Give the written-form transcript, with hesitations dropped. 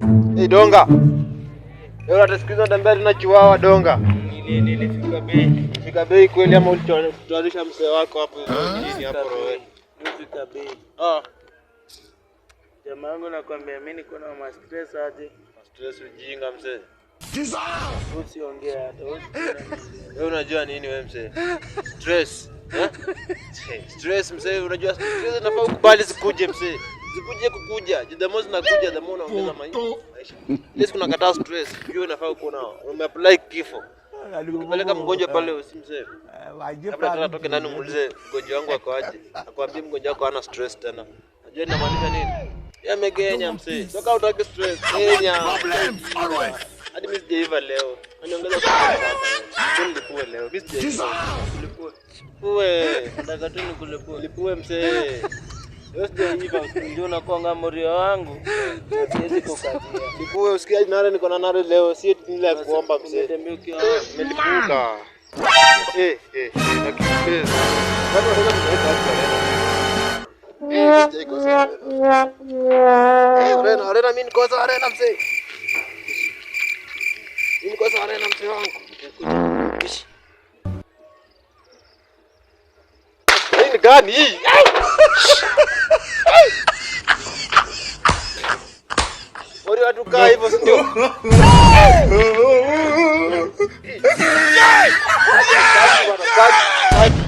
Hey, Donga. Leo hata siku hizo natembea tena chihuahua Donga. Nilifika bei. Fika bei kweli ama ulitoanisha mzee wako hapo chini hapo roho? Nilifika bei. Ah, Jamaa wangu nakwambia mimi niko na ma stress aje. Stress ujinga mzee. Usiongea hata. Wewe unajua nini wewe mzee? Stress. Eh? Stress mzee, unajua stress inafaa ukubali zikuje mzee. Zikuje kukuja. The more zinakuja the more unaongeza maisha. Yes, kuna kataa stress. Hiyo inafaa uko nao. Umeapply kifo. Ukipeleka mgonjwa pale usi mzee. Kabla tena toke ndani muulize mgonjwa wangu ako aje. Akwambie mgonjwa wako hana stress tena. Unajua inamaanisha nini? Yamegenya mzee. Toka utaki stress. Genya. Hadi mimi sijaiva leo. Aniongeza sasa. Ndio nilikuwa leo. Mimi sijaiva. Nilikuwa. Uwe, Nataka tu nikulipue. nilikuwa mzee. Leo sijaiva. Ndio unakuanga morio wangu. Siwezi kukatia. Nilikuwa usikia nare niko na nare leo. Si eti nile ya kuomba mzee. Umetembea ukiwa Nilipuka. Eh eh, na kitu. Bado unaweza kuniweka hapo leo. Eh, sijaikosa. Eh, Arena, Arena mimi nikosa Arena mzee. Mimi nikosa Arena mzee wangu. Ishi. Hii ni gani hii? Ori watu kaa hivyo si ndio? Bwana, kazi, kazi.